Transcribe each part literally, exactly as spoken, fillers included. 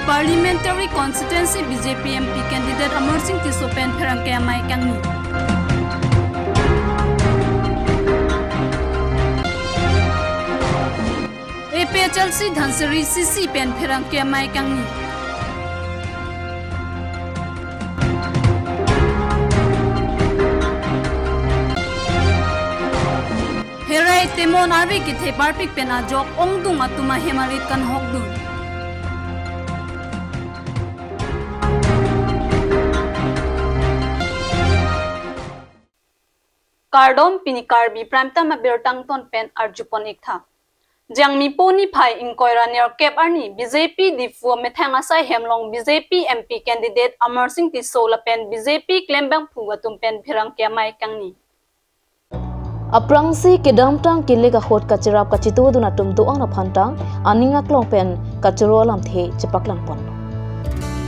Parliamentary Constituency B J P M P candidate Amarsing Tisso pen pherangke amei kangni. A P H L C Dhansiri C C pen pherangke amei kangni. Herai temon arve kethe parpik pen ajok ongdung atum ahem arit kanghokdun. Kardom, pini Karbi Prime Time abirta angton pen arjupon ik tha. Jangmi po niphai ingkoi ra nerkep arni B J P Diphu amethang asai hem along B J P M P candidate Amarsing Tisso lapen B J P klembangphu atum pen pherangke amei kangni. Aphrangsi kedamtang kilik ahut kachirap kachitudun atum do-an aphan ta aning aklong pen kachoro alamthe chepaklang pon.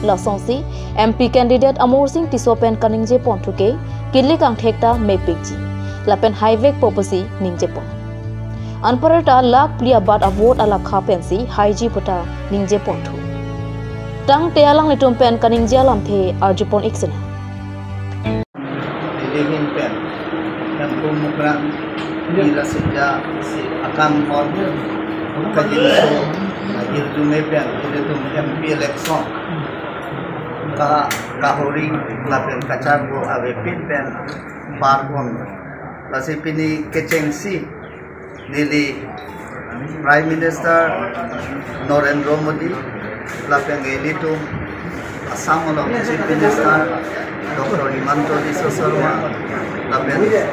Lasonsi M P candidate Amarsing Tisso pen kaningje ponthu ke kilik angthek ta mepikji lapen haivek po pusi ningje pon. Anparta lakh phli abat avote alakha pensi haiji puta ningje ponthu. Tangte alanglitum pen kaningje alamthe arjupon ik sinang. Nelihin pen, Hemphu Mukrang, Nira Sija, si akam hon, kajinso, hirjume pen, ilitum M P election, ka, kahori, lapen kacharbo avepin pen, bar pon. Lasi pini kechengsi, neli Prime Minister Narendra Modi, lapen ilitum Assam along Chief Minister Doctor Himanta Biswa Sarma, lapen, eh,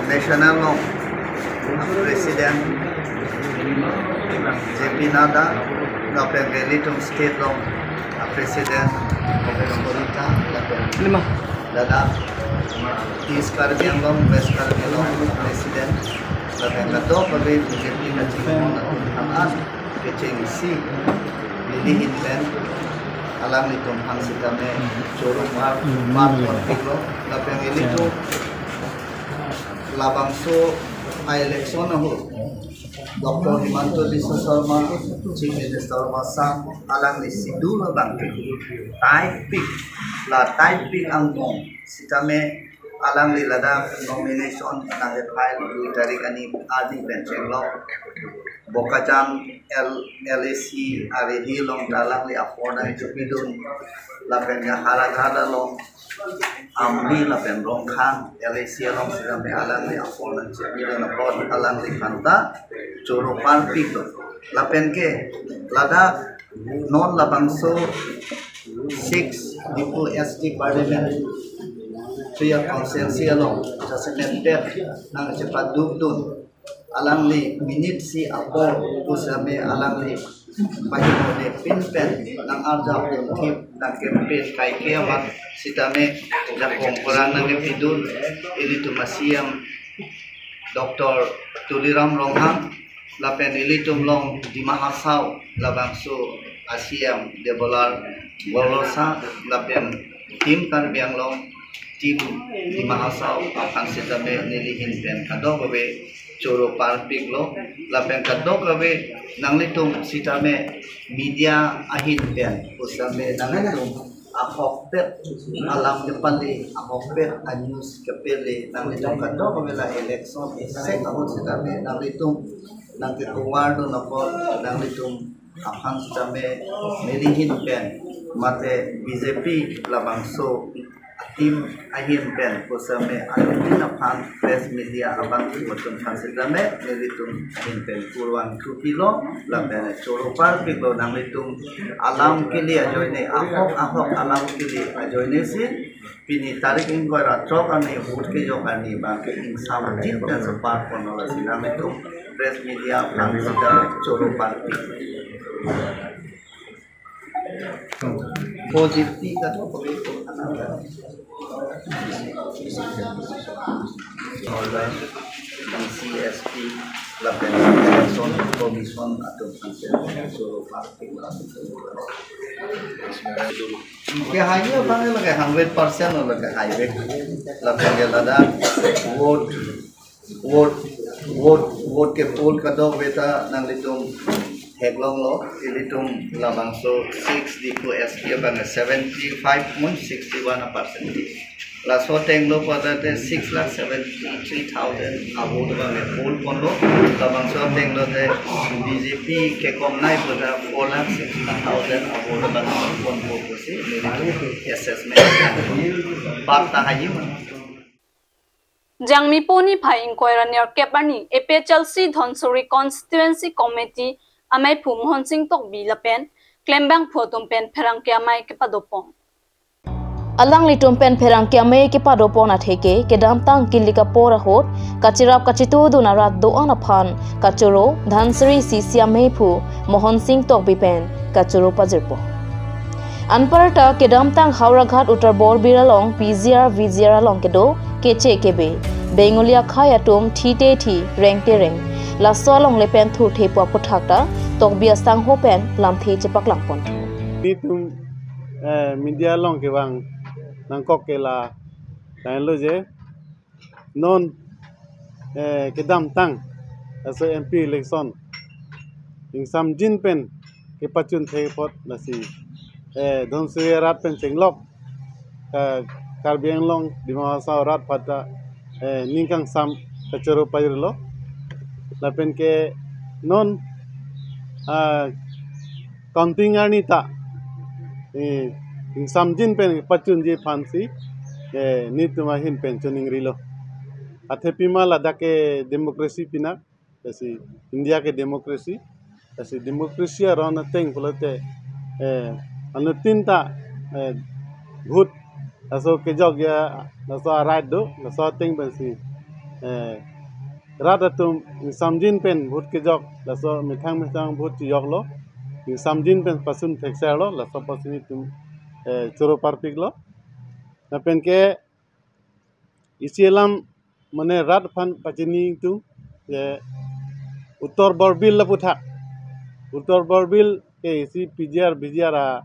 National along President J P Nadda, lapen ilitum State along President Doctor Sonita, lapen lima. Ladak East Karbi Anglong, West Karbi Anglong President, lapen kadokave B J P kachinghon atum aphan kechengsi nelihin pen alanglitum aphan sitame choro mar, mar pon iklo, lapen ilitum labangso a-election ahut Doctor Himanta Biswa Sarma, Chief Minister Assam, alangli schedule abang ke tight pik, la tight pik angbong sitame alangli ladak nomination nang file dui tarik arni, arni pen chenglok. Bokajan L-, L A C arideng along ta alangli aphone nangchepidun, lapen ya Howraghat along Amri lapen Rongkhang L A C along sitame alangli aphone nangchepidun apot alangli aphan ta choro parpiklo. Lapen ke ladak non labangso six Diphu S T Parliamentary Constituency along jasemet det nangchepadukdun alangli minute isi apor pusitame alangli pahimone pinpen nang-arjapdun thip nang campaign kaike amat sitame jakong kurang nangpidun ilitum a-C M Doctor Tuliram Ronghang lapen ilitum along Dima Hasao labangso a-C M Debolal Gorlosa lapen Team Karbi Anglong, Team Dima Hasao aphan sitame nelihin pen kadokave choro parpiklo, lapen kadokave nanglitum sitame media ahin pen pusitame nanglitum ahokpet alam kepale, ahokpet a-news kepale, nanglitum kadokave la election isek ahut sitame nanglitum nangkekowardun apot nanglitum aphan sitame nelihin pen mate B J P labangso a-team ahin pen pusitame alutin aphan press media abang atum aphan sitame nelitum ahin pen kurvangthu pilo lapen choro parpiklo, nanglitum alam kili ajoine, ahok ahok alam kili ajoine si pini tarik ingkoi ra throk arni vote kejok arni abang ke ingsamjit pen so parpon, lasi nanglitum press media aphan sitame choro parpik. Positive ka to, positive ka to. Online, D C S P, lapen election commission atum aphan sitame choro parpik. Ke hanya abang lake hundred percent lake haivek. Lapen ke ladak vote, vote, vote, vote ke poll kadokave ta nanglitum Theklonglo, ilitum labangso six Diphu S P abang seventy five point six one percentage. Laso atenglo pada te six lakh seventy three thousand avote abang poll ponlo. Labangso atenglo te B J P kekomnei pada four lakh sixty thousand avote abang poll ponpo pusi nelitum assessment. Pak ta haji ma. Jangmi poni phai ingkoi ra nerkep arni A P H L C Dhansiri Constituency Committee ameiphu Mohonsing Tokbi lapen klembangphu atum pen pherangke amei kepadopon. Alanglitum pen pherangke amei kepadopon atheke kedamtang kilik apor ahut kachirap kachitudun arat do-an aphan kachoro Dhansiri C C ameiphu Mohonsing Tokbi pen kachoro pajirpo. Anparta kedamtang Howraghat Uttar Borbir along P G R V G R along kedo keche kebe Bengali akhei atum thite thi rengte reng laso alongle pen thurthe pu aphuthak ta Tokbi asangho pen lamthe chepaklang pon. Nelitum eh, media along kevang nangkok ke la lahenlo je non eh, kedamtang laso M P election ingsamjin pen kepachun thek apot lasi eh, Dhansiri arat pen chenglok ka Karbi Anglong Dima Hasao arat aphan ta eh, ning kangsam kachoro pajirlo lapen ke non ah, counting arni ta eh, ingsamjin pen pachunji aphansi eh, nelitum ahin pen choningrilo. Athe pima ladak ke democracy pina, lasi India ke democracy, lasi democracy aron ateng pulote eh, anuttin ta eh, vote laso kejok ya laso a-right do, laso ateng pensi eh, rat atum ingsamjin pen vote kejok, laso methang methang vote chejoklo, ingsamjin pen pasun thekserlo, laso apotsi nelitum eh, choro parpiklo. Lapen ke isi alam mane rat aphan pachini ingtung je Uttar Borbir laputhak. Uttar Borbir ke isi P G R V G R a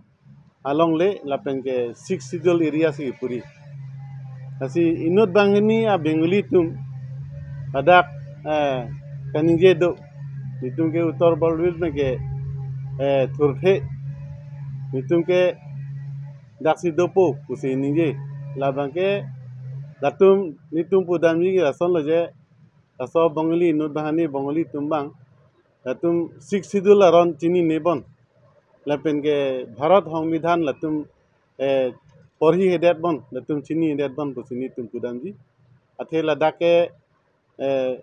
alongle lapen ke Sixth Schedule area si puri. Lasi inut banghini a Bengali atum ladak eh, kaningje do. Nelitum ke Uttar Borbir pen ke eh, thurthe. Nelitum ke daksi dopo pusi ningje. Labang ke latum nelitum pudamji ke lasonlo je laso Bengali inut banghini Bengali atum abang latum Sixth Schedule aron chinine bon. Lapen ke Bharat Songbidhan latum eh, porhihedet bon, latum chinihedet bon pusi nelitum pudamji. Athe ladak ke eh,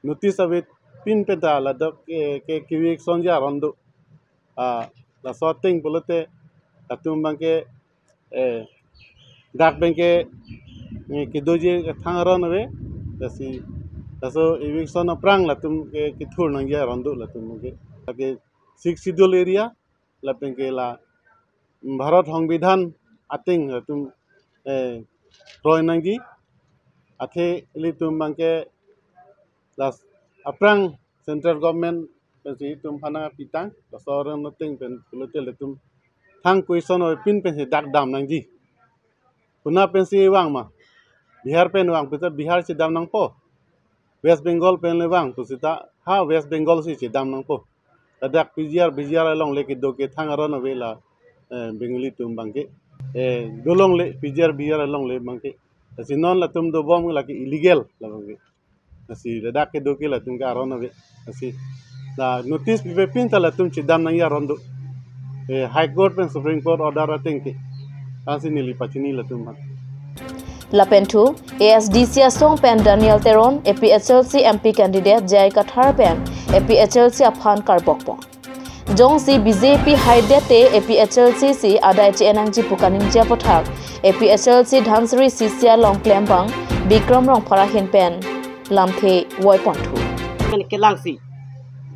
notice avepin pen ta ladak ke, ke eviction ji aron do. Ah, laso ateng pulote latum abang ke eh, dak abang ke eh, kedoji kethang aron ave, lasi laso eviction aphrang latum ke kethur nangji aron do latum abang ke. Lake Sixth Schedule area lapen ke la Bharat Songbidhan ateng latum eh, kroi nangji. Athe ilitum abang ke la aphrang central government pensi itum aphan nangpitang, laso aron ateng pen pulote latum thang question avepin pensi dak dam nangji. Konat pensi vang ma? Bihar pen vang puta Bihar chedam nangpo. West Bengal pen le vang pusita ha West Bengal si chedam nangpo. Ladak P G R V G R alongle kedo kethang aron ave la eh, Bengali atum abang ke. Eh, dolongle P G R V G R alongle abang ke. Lasi non latum dobom lake illegal labang ke. Lasi ladak kedo ke latum ke aron ave. Lasi la notice pipepin ta latum chedam nangji aron do. Eh, High Court pen Supreme Court order ateng ke. Lasi neli pachini latum aphan. Lapen thu, A S D C asong pen Daniel Teron, A P H L C M P candidate J I Kathar pen A P H L C aphan karbokpon. Jongsi B J P haidet te A P H L C si adai che-en nangji pu kaningje aphuthak, A P H L C Dhansiri C C along klembang Bikram Rongphar ahin pen lamthe voiponthu. Pen kelangsi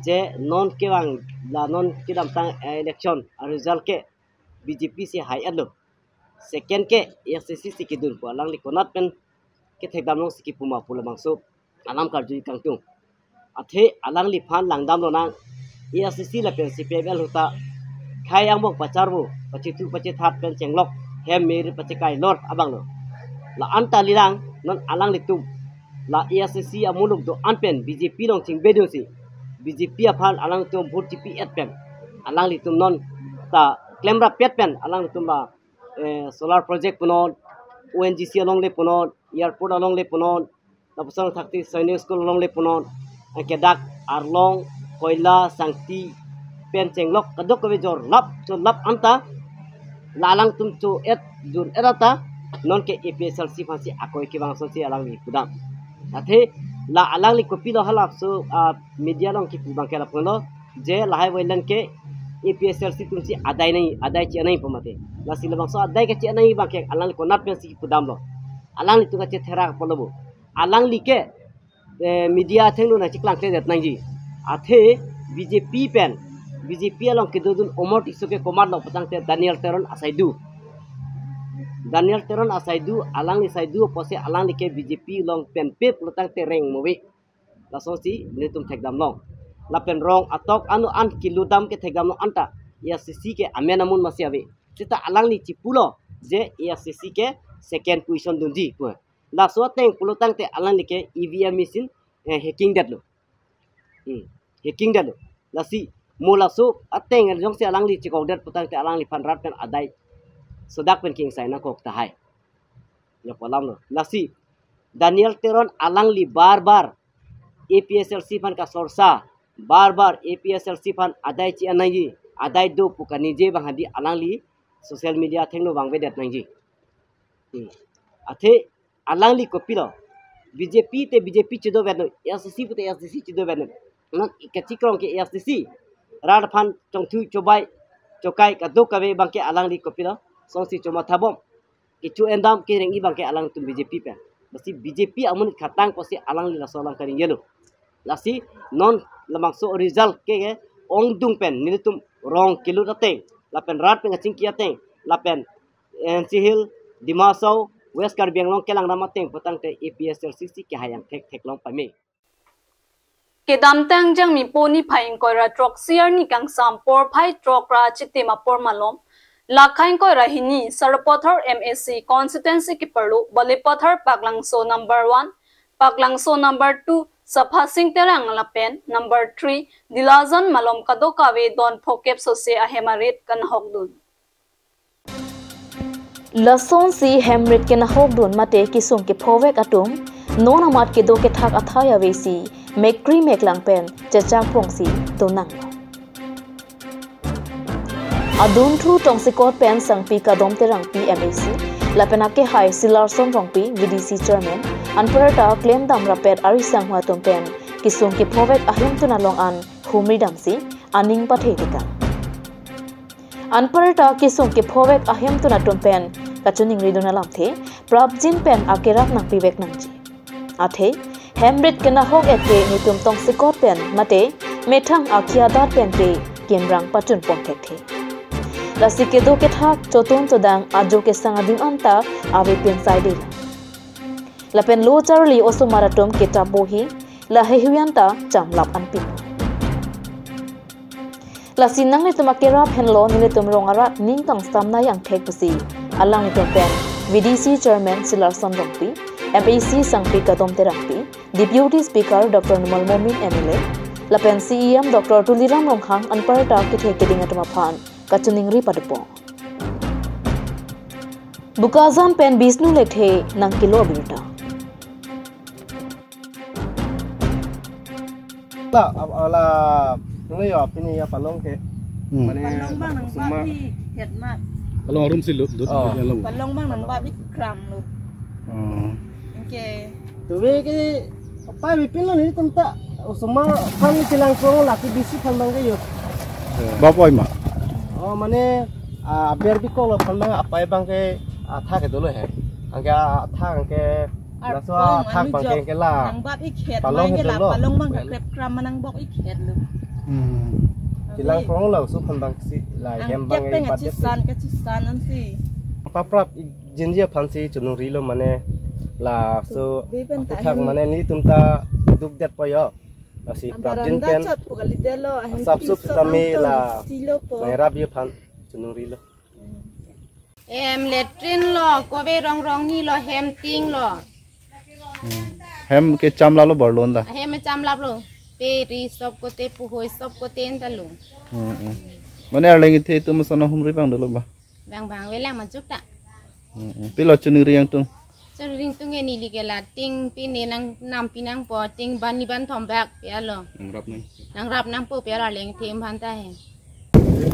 je non kevang la non kedamtang election a result ke B J P si hai-etlo. Second ke A S D C si kedun pu alangli konat pen kethekdam long si kipu ma pu labangso alam karju kangtung. Athe alangliphan langdam lonang, A S D C lapen C P I M L ahut ta khei angbong pacharvo, pachitu pachithat pen chenglok, hem meri pachekai lor abang lo. La-an ta lilang non alanglitum la A S D C amuluk do-an pen B J P along chingbe dunsi B J P aphan alangtum vote chipi-et pen, alanglitum non ta klemrap-et pen alangtum ba, eh, solar project punon, O N G C alongle punon, airport alongle punon, lapuson thakti Sainik School alongle punon, anke dak Arlong, Koila, Sangti pen chenglok kadokave jorlap jorlap anta la alangtum cho-et jun-et anta nonke A P H L C aphansi akoi kevang asonsi alangli pudam. Athe la alangli kopilo halabangso, ah, media along kipu abangke lapulo je lahai wailan ke A P H L C atumsi adai nangji, adai chi-en nangji pu mate. Lasi labangso adai kachi-en nangji abangke alangli konat pensi kipudamlo? Alanglitum kachetherak apotlo bo. Alangli ke, eh, media athengno nangcheklang kledet nangji. Athe B J P pen, B J P along kedodun Omor Tisso ke komatlo putangte Daniel Teron asaidu. Daniel Teron asaidu, alangli saidu apotsi alangli ke B J P along penpe pulotangte reng move. Lasonsi nelitum thekdamlong. Lapen rong atok anu an keludam ke thekdamlong anta A I C C ke amen amun masi ave. Seta alangli chipulo je A I C C ke second position dunji pu. Laso ateng pulotangte alangli ke E V M machine, eh, hacking detlo. Hmm. Hacking detlo. Lasi mo laso ateng jongsi alangli chekokdet putangte alangliphan rat pen adai sodak pen kingsai nangkok tahai. Ya pu alamlo. Lasi Daniel Teron alangli bar bar A P H L C aphan kasorsa, bar bar A P H L C aphan adai chi-en nangji, adai do pu kaningje abang hadi alangli social media athengno vangvedet nangji. Hmm. Athe alangli kopilo? B J P te B J P chidovetnon, A I C C pute A I C C chidovetnon. Non kachikrong ke A I C C. Rat aphan chongthui chobai chokai kadokave abangke alangli kopilo? Songsi chomathabom. Kecho-en dam kereng-i abangke alangtum B J P pen. Lasi B J P amonit khatang apotsi alangli laso alam kaningjelo. Lasi non labangso result ke, ke ongdung pen nelitum rong kelut ateng, lapen rat pen kachingki ateng, lapen N C Hills, Dima Hasao, West Karbi Anglong kelang dam ateng putangte A P H L C si kehai angthek theklong pame. Kedamtang Jangmi po niphai ingkoi ra throksi arni kangsam porphai throk ra chitim apor malom lakha ingkoi ra hini Sarupathar M A C constituency keparlo Balipathar Paklangso number one, Paklangso number two, Saphasing Terang lapen number three, Dilajan malom kadokave don phokep sose ahem arit kenahokdun. Lasonsi hem rit kenahokdun mate kesung kephovek atum non amat kedo kethak athai avesi mekri meklang pen chechak pongsi donanglo. Adunthu tongsekot pen Sangpi Kadom Terangpi M A C lapen akehai Silarson Rongpi V D C chairman anparta klemdam rapet ari sangho atum pen kesung kephovek ahemtun along an humri damsi aning pathe tekang. Anparta kesung kephovek ahemtun atum pen kachiningridun alamthe prapjin pen akerap nangpivek nangji. Athe hem rit kenahok-et ke netum tongsekot pen mate methang akhei adat pen ke kemrang pachun pon thekthe. Lasi kedo kethak chotun chodang ajo kesang adim anta ave pinsai dei. Lapen lo charli osomar atum ketap bohi lahei huyan ta chamlap anpin. Lasi nanglitum akerap henlo nelitum rong arat ning kangsam nai angthek pusi alanglitum pen V D C chairman Silarson Rongpi, M A C Sangpi Kadom Terangpi, Deputy Speaker Doctor Numal Momin M L A, lapen C E M Doctor Tuliram Ronghang anparta kethe keding atum aphan kachiningri padopon. Bokajan pen Bishnu Lekthe nangkelo abirta. La, ab-, la, nung yo, pini ya palong ke. Hmm. Mane, palong abang nang suma. Babi het mat. Palong arum si lut, lut, oh, lut, lut. Palong abang nang babi kram lut. Oh. Oke. Tuwe ke, apa mi pilo ni tenta. Osomar aphan chelang song laki bisi aphan abang ke yo. Bap oi ma? Oh, mane, ah, aber bikok lo aphan abang apai abang ke, ah, athak ke dolo he. Anke, ah, athak anke, laso athak abang ke, anke la. Nang bap ik het, palong abang ke la, palong abang ke krep kram ma nang bok ik het lo. Hmm. Chelang prong lo, laso aphan abang si, la, hem abang ke, kachisan, kachisan ansi. Paprap, ik jinji aphan si, chunung rilo mane, laso, athak mane netum ta duk det po yo. Lasi prapjin pen, chot po kali delo, ahem asap sup sitame la, silo po. Nang rap ye aphan, chunung rilo. Em, latrine lo, kove rong rong ni lo, hem ting lo. Hmm. Hem ke chamlap lo barlon ta? Hem chamlap lo. Pe ri sop kote puhoi sop kote entalo. Hmm, hmm. Mane arleng ithe itum asonlo humri bang dolo ba? Bang bang avelang majok ta. Hmm, hmm. Pilo choningri ingtung? Choningri ingtung ke neli ke la ting pine nang nampi nangpo ting bani ban thom bak pi alo. Nangrap nang. Nangrap nangpo pi alo arleng ithe aphan ta he.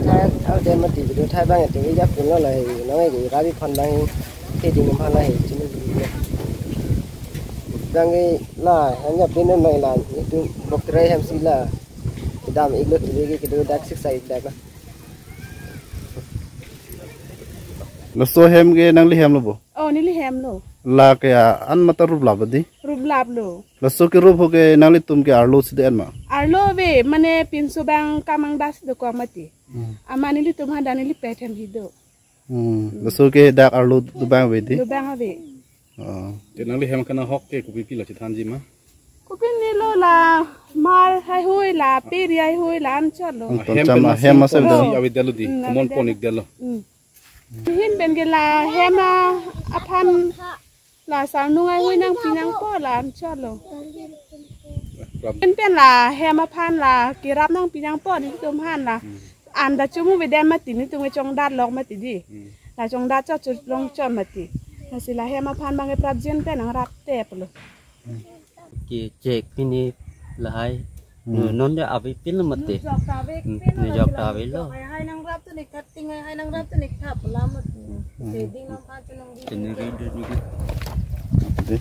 Thai au dem mati video thai bang itu ya pun lo la he nang ke rabi phan bang he. Te ding phan la he chini. Bang ke la hanya pin nang la itu bokre hem si la. Kedam ik lo kile ke kedo dak sik sa ik dak la. Laso hem ke nangli hem lo bo? Oh, neli hem lo. La ke an mata rup lap di? Rup lap lo. Laso ke rup ho ke nanglitum ke arlo si de-en ma? Arlo ave, mane pinso bang kamang das do ko mati. Hmm. Amat nelitum hadak neli pet hem hido. Hmm. Laso ke dak arlo do bang ave di? Do bang ave. Oh. Te nangli hem kana hok ke kopi pilo chethanji ma? Kopi nelo la mar haihui la pe ri haihui la anchot lo. Ang ton hem cham pen a hem masing masa pon dam. Si ave delo di, hmm, komon ave pon delo. Ik delo. Hmm. Hin pen ke la hem aphan la sarnung haihui nangpi nangpo la anchot lo. Rap. Hin pen la hem aphan la kerap nangpi nangpo nelitum aphan la. Hmm. Anda chomu ave det mati nelitum ke chongdat lok mati di. Hmm. La chongdat chot chot long chot mati. Lasi la hem aphan bang ke prapjin pen nangrap tep lo. Ke chek pini lahai. Hmm. Nu non de ave pin lo mati. Nu jok ta ave pin lo. Nu jok ta ave lo. Hai hai nangrap tu nik thap ting hai hai nangrap tu nik thap la mati. Hmm. Te ding lam phan tu nang ding. Te nu ri du nu ri. Oke.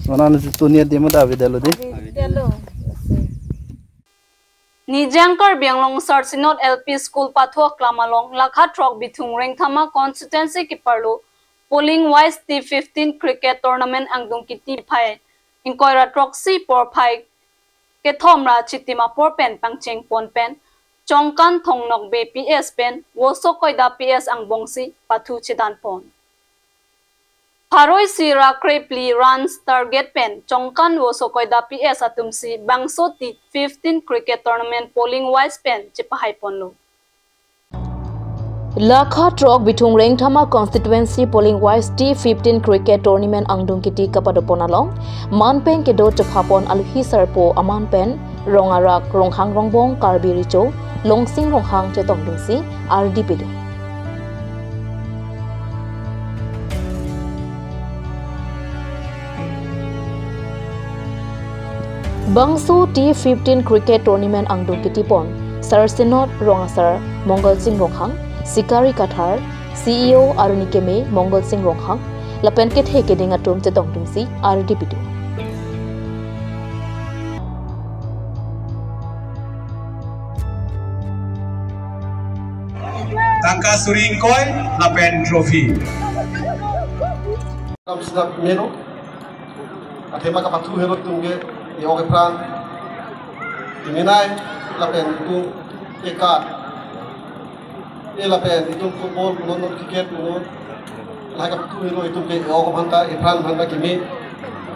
Sonan si tunia dia mata ave delo di. Ave delo. Nijang Karbi Anglong Sarsinot L P School pathu aklam along lakha throk Bithung Rengthama constituency keparlo polling wise T fifteen cricket tournament angdung kiti phai ingkoi ra throksi porphai kethom ra chitim apor pen pangcheng pon pen Chongkan Thongnokbe P S pen Voso Koida P S angbong si pathu chedan pon. Pharo isi ra krepli runs target pen Chongkan Voso Koida P S atum si bangso T fifteen cricket tournament polling wise pen chepahai ponlo. Lakha throk Bithung Rengthama constituency polling wise T fifteen cricket tournament angdung kiti kapado pon along, man pen kedo chepha pon aluhi sarpo aman pen Rong Arak Ronghang Rongbong Karbi Recho Longsing Ronghang chetongdun si ardi pido. Bangso T fifteen cricket tournament angdung kiti pon Sarsinot Rong Asar Mongol Sing Ronghang, Sikari Kathar, C E O arni keme Mongol Sing Ronghang, lapen kethe keding atum chetongdun si ardi pido. Tangka suri ingkoi lapen trophy. Lam sida meno. Athema kapathu helo itum ke e-ok epran. Iminai lapen itum ke ka. E lapen itum football punon non cricket punon. Lahai kapathu helo itum ke e-ok aphan ta epran aphan ta kimi.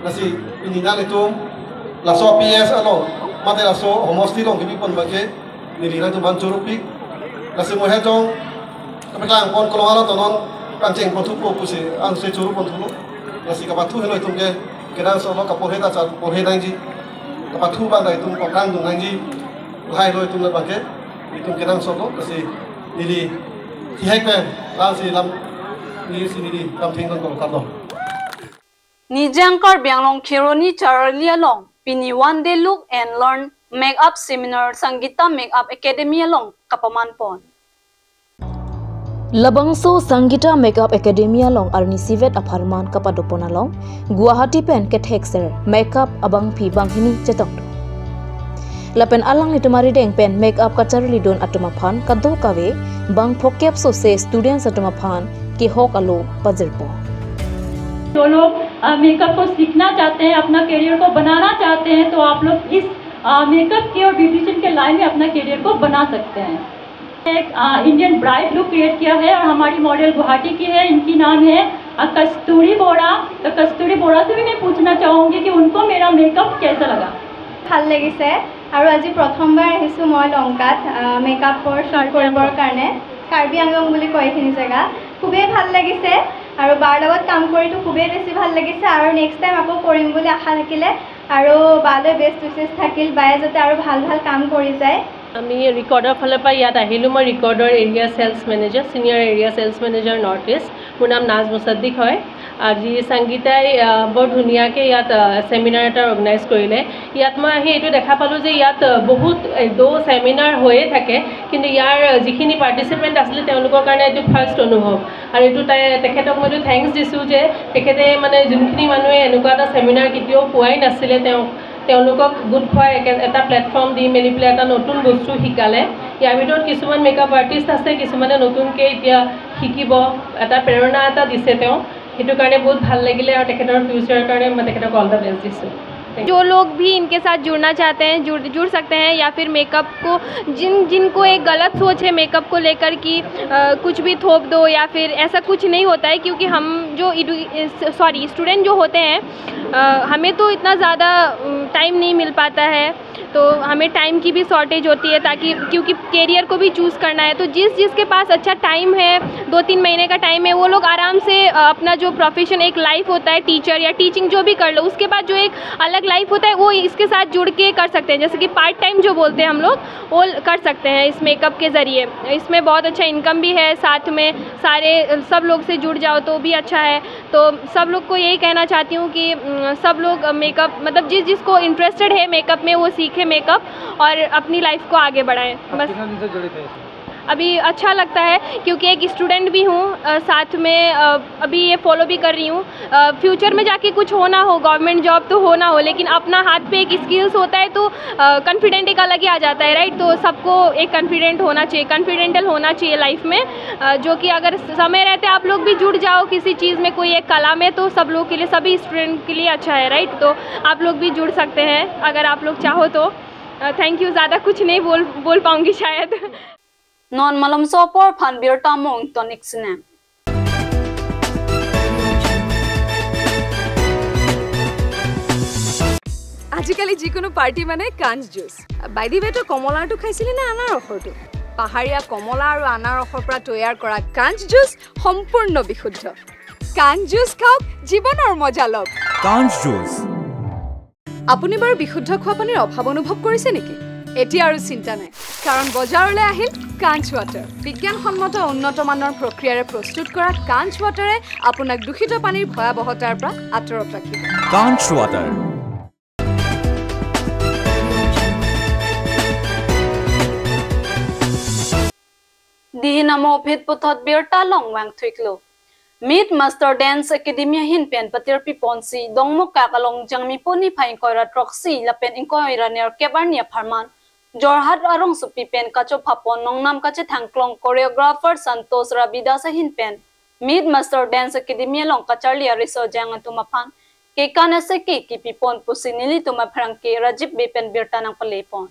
Lasi pini nanglitum laso P S along mate laso homosti along kimi pon abangke neli nanglitum aphan choro pik. Lasi mo hejong kapeklang pon kolong alo tonon pangcheng pon thupo pusi anse choro pon thulo. Lasi kapathu helo itum ke kenangsot lo kaporhe ta char porhe nangji. Kapathu abang ta itum kokrang dung nangji. Lahai lo itum labangke itum kenangsot lo lasi neli thihek pen lasi lam neli si neli lam thengdun ko kardom. Nijang Karbi Anglong Kheroni Charli along pini one day look and learn makeup seminar Sangeeta Makeup Academy along kapaman pon. Labangso Sangeeta Makeup Academy along arni isivet apharman kapado pon along Guwahati pen kethekser makeup abangpi banghini chetongdun. Lapen alanglitum arideng pen makeup kacharlidun atum aphan kadokave bang phokep sose students atum aphan kehok alo pajirpo. जो लोग, अ, मेकअप को सीखना चाहते हैं, अपना करियर को बनाना चाहते हैं, तो आप लोग इस, अ, मेकअप के और ब्यूटिशियन के लाइन में अपना करियर को बना सकते हैं। एक, अ, इंडियन ब्राइड लुक क्रिएट किया है और हमारी मॉडल गुवाहाटी की है, इनकी नाम है, अ, कस्तूरी बोरा। तो कस्तूरी बोरा से भी मैं पूछना चाहूँगी कि उनको मेरा मेकअप कैसा लगा। ভাল লাগিছে আৰু আজি প্ৰথমবাৰ আহিছোঁ মই লংকাত, আ, মেকআপৰ শ্বুট কৰিবৰ কাৰণে। কাৰ্বি আংলং বুলি কয় এইখিনি জেগা। খুবেই ভাল লাগিছে আৰু বাৰ লগত কাম কৰিতো খুবেই বেছি ভাল লাগিছে আৰু নেক্সট টাইম আকৌ কৰিম বুলি আশা থাকিলে। আৰু বালৈ বেষ্ট উইচেছ থাকিল, বায়ে যাতে আৰু ভাল ভাল কাম কৰি যায়। আমি ৰিকৰ্ডৰ ফালৰ পৰা ইয়াত আহিলোঁ। মই ৰিকৰ্ডৰ area sales manager, senior area sales manager north east. মোৰ নাম নাজ মুছাদ্দিক হয়। আজি সংগীতাই আহ, বৰ ধুনীয়াকৈ ইয়াত আহ, ছেমিনাৰ এটা অৰ্গেনাইজ কৰিলে। ইয়াত মই আহি এইটো দেখা পালোঁ যে ইয়াত আহ, বহুত এ, দৌ ছেমিনাৰ হৈয়ে থাকে, কিন্তু ইয়াৰ আহ, যিখিনি পাৰ্টিচিপেণ্ট আছিলে তেওঁলোকৰ কাৰণে এইটো ফাৰ্ষ্ট অনুভৱ। আৰু এইটো তাই তেখেতক মই এইটো থেংকছ দিছোঁ যে তেখেতে মানে যোনখিনি মানুহে এনেকুৱা এটা ছেমিনাৰ কেতিয়াও পোৱাই নাছিলে, তেওঁ তেওঁলোকক গোট খুৱাই একে এটা প্লেটফৰ্ম দি মেলি পেলাই এটা নতুন বস্তু শিকালে। ইয়াৰ ভিতৰত কিছুমান মেকআপ আৰ্টিষ্ট আছে, কিছুমানে নতুনকৈ এতিয়া শিকিব, এটা প্ৰেৰণা এটা দিছে তেওঁ। সেইটো কাৰণে বহুত ভাল লাগিলে আৰু তেখেতৰ ফিউচাৰৰ কাৰণে মই তেখেতক অল দ্য বেষ্ট দিছোঁ। Thank you. जो लोग भी इनके साथ जुड़ना चाहते हैं, जुड़ जुड़ सकते हैं। या फिर मेकअप को, जिन जिनको एक गलत सोच है मेकअप को लेकर कि अ, कुछ भी थोप दो या फिर ऐसा कुछ नहीं होता है, क्योंकि हम जो सॉरी स्टूडेंट जो होते हैं, अ, हमें तो इतना ज़्यादा टाइम नहीं मिल पाता है, तो हमें टाइम की भी शॉर्टेज होती है, ताकि क्योंकि करियर को भी चूज़ करना है। तो जिस जिसके पास अच्छा टाइम है, दो तीन महीने का टाइम है, वो लोग आराम से अ, अपना जो प्रोफेशन, एक लाइफ होता है टीचर या टीचिंग जो भी कर लो, उसके बाद जो एक अलग लाइफ होता है वो इसके साथ जुड़ के कर सकते हैं। जैसे कि पार्ट टाइम जो बोलते हैं हम लोग, वो कर सकते हैं इस मेकअप के ज़रिए। इसमें बहुत अच्छा इनकम भी है, साथ में सारे सब लोग से जुड़ जाओ तो भी अच्छा है। तो सब लोग को यही कहना चाहती हूँ कि उम, सब लोग मेकअप, मतलब जिस जिसको इंटरेस्टेड है मेकअप में, वो सीखे मेकअप और अपनी लाइफ को आगे बढ़ाएं। आप बस कितना दिन से जुड़े थे इसमें? अभी अच्छा लगता है, क्योंकि एक स्टूडेंट भी हूँ, अ, साथ में अ, अभी ये फॉलो भी कर रही हूँ। फ्यूचर में जाके कुछ होना हो, गवर्नमेंट जॉब तो होना हो, लेकिन अपना हाथ पे एक स्किल्स होता है तो कॉन्फिडेंट एक अलग ही आ जाता है, राइट? तो सबको एक कॉन्फिडेंट होना चाहिए, कॉन्फिडेंटल होना चाहिए लाइफ में। अ, जो कि अगर समय रहते आप लोग भी जुड़ जाओ किसी चीज़ में, कोई एक कला में, तो सब लोग के लिए, सभी स्टूडेंट के लिए अच्छा है, राइट? तो आप लोग भी जुड़ सकते हैं अगर आप लोग चाहो तो। Thank you. ज़्यादा कुछ नहीं बोल बोल पाऊँगी शायद। Non malomso apor aphan birta mong tonik sinem. আজিকালি যিকোনো পাৰ্টি মানে কাঞ্চ জুচ। বাই দি ৱে, তই কমলাৰটো খাইছিলি নে আনাৰসৰটো? পাহাৰীয়া কমলা আৰু আনাৰসৰ পৰা তৈয়াৰ কৰা কাঞ্চ জুচ সম্পূৰ্ণ বিশুদ্ধ। কাঞ্চ জুচ খাওক, জীৱনৰ মজা লওক। কাঞ্চ জুচ। আপুনি বাৰু বিশুদ্ধ খোৱা পানীৰ অভাৱ অনুভৱ কৰিছে নেকি? এতিয়া আৰু চিন্তা নাই, কাৰণ বজাৰলৈ আহিল কাঞ্চ ৱাটাৰ। বিজ্ঞানসন্মত উন্নত মানৰ প্ৰক্ৰিয়াৰে প্ৰস্তুত কৰা কাঞ্চ ৱাটাৰে আপোনাক দূষিত পানীৰ ভয়াৱহতাৰ পৰা আঁতৰত ৰাখিব। কাঞ্চ water. Dihi namo phit puthot birta along vang thuiklo. Meet Master Dance Academy ahin pen patirpi ponsi Dongmukak along Jangmi poni phai ingkoi ra throksi lapen ingkoi ra nerkep arni apharman Jorhat arongsopi pen kachopha pon nongnam kachethang klong choreographer Santosh Ravidas ahin pen Meet Master Dance Academy along kacharli ariso ajang atum aphan kekan aseke kipi pon pusi nelitum apherangke Rajiv Bey pen birta nangpale pon.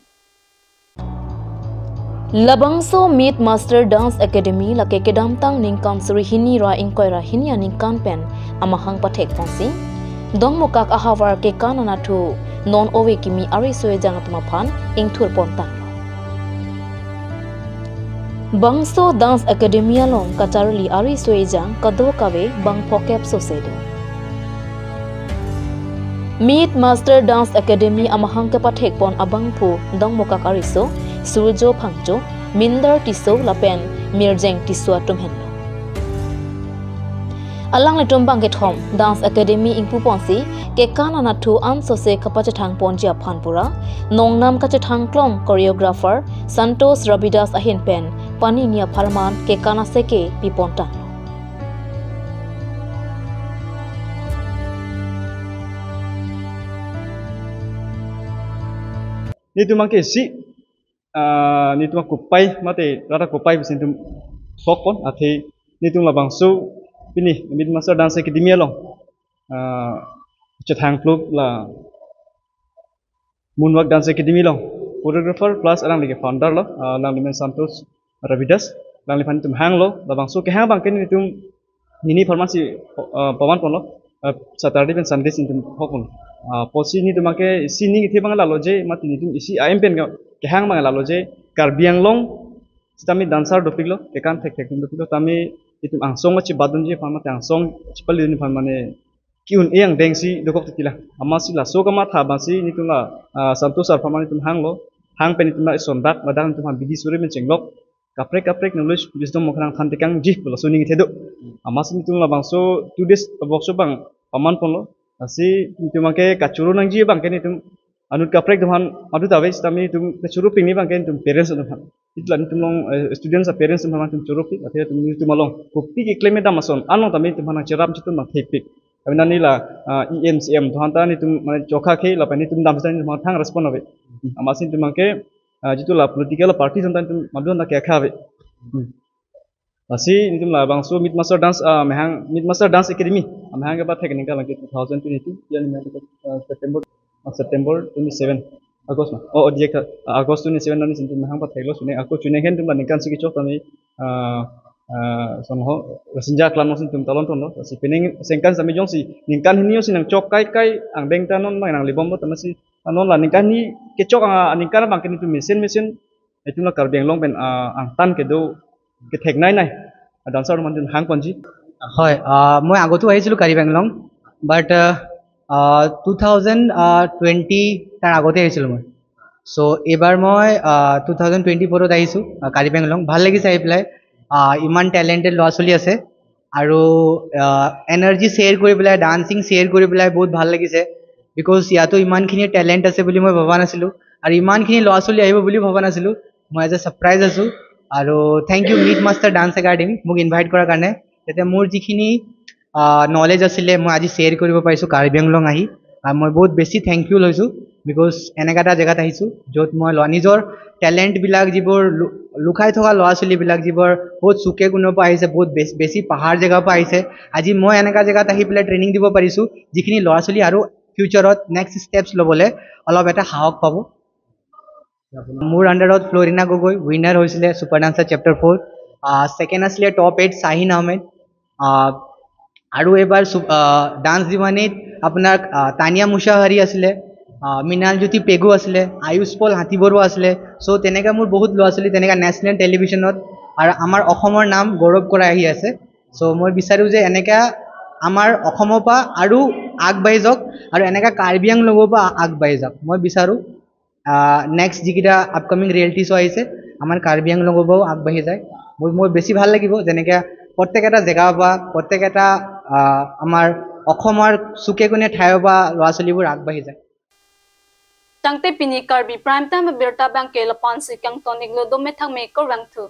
Labangso Meet Master Dance Academy lake kedamtang ningkan suri hini ra ingkoi ra hini aningkan pen amahang pathek ponsi Dongmukak ahavar kekan anatthu non ove kimi ariso ejang atum aphan ingthur pon tanglo. Bangso Dance Academy along kacharli ariso ejang kadokave bang phokep sose do. Meet Master Dance Academy amahang kepathek pon abangphu Dongmukak ariso Surjo Phangcho, Minder Tisso lapen Mirjeng Tisso atum henlo. Alanglitum bangkethom Dance Academy ingpu ponsi kekan anatthu ansose kapachethang ponji aphan pura nongnam kachethang klong choreographer Santosh Ravidas ahin pen panini apharman kekan aseke pipon tanglo. Netum abangke isi, ah, netum akupai mate rata kupai pusi netum sok pon, athe netum labangso pini Meet Master Dance Academy along, ah, chethang kluk la Moonwalk Dance Academy along choreographer plus alangli ke founder lo, ah, alangli men Santosh Ravidas, alangliphan netum hanglo, labangso kehang abangke netum nini apharman si, ah, pavan ponlo, ah, Saturday pen Sunday si netum hok pon. Ah, pusi netum abangke isi ning ithe abang lalo je, mati netum isi aim pen ke-, kehang abang lalo je, Karbi Anglong sitame dancer dopiklo, kekan thekthek atum dopiklo, tame itum angsong chibadunji aphan mate angsong chipalidunji aphan mane ki-un-e angdeng si dokok titila. Amatsi laso kamatha abangsi netum la, ah, Santosh sir aphan netum hanglo. Hang pen netum la eson dak ladak netum aphan bidi suri men chenglok. Kaprek kaprek knowledge wisdom mokhanang than tekangji pu laso ning thedo. Amatsi netum labangso two days workshop abang paman ponlo. Lasi netum abangke kachoro nangji abangke netum anut kaprek atum aphan madu ta ave sitame netum kachoro pini abangke netum parents atum aphan. Itla netum along, eh, students a parents atum aphan netum choro pik, athe netum netum along kopi keklem dam ason, along tame netum aphan nangcherap chitum abang thepik. Kami nani la, ah, E M, C M atum aphan ta netum mane chokha ke lapen netum dam sita netum aphan thang respond ave. Amatsi netum abangke, ah, jitu la political party atum ta netum madu ta kekha ave. Hmm. Lasi netum labangso Meet Master Dance, ah, amahang, Meet Master Dance Academy amahang kepathek ningkan lake two thousand twenty-two, ya ningkan ke, ah, September, ah, September twenty-seven, August na. Oh, oh, dia ke, ah, August twenty-seven arni si netum amahang patheklo, sune ako sune hen netum la ningkan si kechok tame, ah, ah, somehow, rasinja klam si netum talon tonlo. Lasi penang sengkan sitame jongsi ningkan hini jongsi nangchok kai kai angdeng ta non abang nanglebomlo, amatsi non la ningkan hini kechok, ah, ningkan abangke netum mesen mesen netum la Karbi Anglong pen, ah, angtan kedo ketheknei nei a dancer atum aphan netum hang ponji. হয়, আহ, মই আগতেও আহিছিলোঁ Karbi Anglong, but two thousand twenty তাৰ আগতে আহিছিলোঁ মই। চ' এইবাৰ মই টু থাউজেণ্ড টুৱেণ্টি ফ'ৰত আহিছোঁ, আহ, কাৰ্বি আংলং। ভাল লাগিছে আহি পেলাই। আহ, ইমান টেলেণ্টেড ল'ৰা ছোৱালী আছে আৰু এনাৰ্জি শ্বেয়াৰ কৰি পেলাই, ডান্সিং শ্বেয়াৰ কৰি পেলাই বহুত ভাল লাগিছে। বিকজ ইয়াতো ইমানখিনি টেলেণ্ট আছে বুলি মই ভবা নাছিলোঁ আৰু ইমানখিনি ল'ৰা ছোৱালী আহিব বুলিও ভবা নাছিলোঁ। মই এজ এ ছাৰপ্ৰাইজ আছোঁ। আৰু thank you meet master dance academy, মোক ইনভাইট কৰাৰ কাৰণে। যাতে মোৰ যিখিনি নলেজ আছিলে, মই আজি শ্বেয়াৰ কৰিব পাৰিছোঁ কাৰ্বি আংলং আহি। আৰু মই বহুত বেছি থেংকফুল হৈছোঁ, বিকজ এনেকুৱা এটা জেগাত আহিছোঁ য'ত মই ল- নিজৰ টেলেণ্টবিলাক যিবোৰ লু- লুকাই থকা ল'ৰা ছোৱালীবিলাক যিবোৰ বহুত চুকে কোণৰ পৰা আহিছে, বহুত বেছ- বেছি পাহাৰ জেগাৰ পৰা আহিছে, আজি মই এনেকুৱা জেগাত আহি পেলাই ট্ৰেইনিং দিব পাৰিছোঁ, যিখিনি ল'ৰা ছোৱালী আৰু ফিউচাৰত নেক্সট ষ্টেপছ ল'বলৈ অলপ এটা সাহস পাব। মোৰ আণ্ডাৰত ফ্লৰিনা গগৈ উইনাৰ হৈছিলে super dancer chapter four. Second আছিলে টপ এইট চাহিন আহমেদ। আহ, আৰু এইবাৰ ছু- আহ, ডান্স দিৱানীত আপোনাৰ, আহ, তানিয়া মুছাহাৰী আছিলে, আহ, মৃণালজ্যোতি পেগু আছিলে, আয়ুষ পল হাতীবৰুৱা আছিলে। চ' তেনেকা মোৰ বহুত ল'ৰা ছোৱালী তেনেকা নেশ্যনেল টেলিভিশ্যনত আৰু আমাৰ অসমৰ নাম গৌৰৱ কৰাই আহি আছে। চ' মই বিচাৰোঁ যে এনেকা আমাৰ অসমৰ পৰা আৰু আগবাঢ়ি যাওক আৰু এনেকা কাৰ্বি আংলঙৰ পৰা আগবাঢ়ি যাওক। মই বিচাৰোঁ নেক্সট যিকেইটা আপকামিং ৰিয়েলিটি শ্ব' আহিছে, আমাৰ কাৰ্বি আংলঙৰ পৰাও আগবাঢ়ি যায়। মোৰ মোৰ বেছি ভাল লাগিব যেনেকে প্ৰত্যেক এটা জেগাৰ পৰা, প্ৰত্যেক এটা, আহ, আমাৰ অসমৰ চুকে কোণে ঠাইৰ পৰা ল'ৰা ছোৱালীবোৰ আগবাঢ়ি যায়। Tangte pini Karbi Prime Time abirta abangke lapu-an si kangton-iklo, dome thakme, kurvangthu.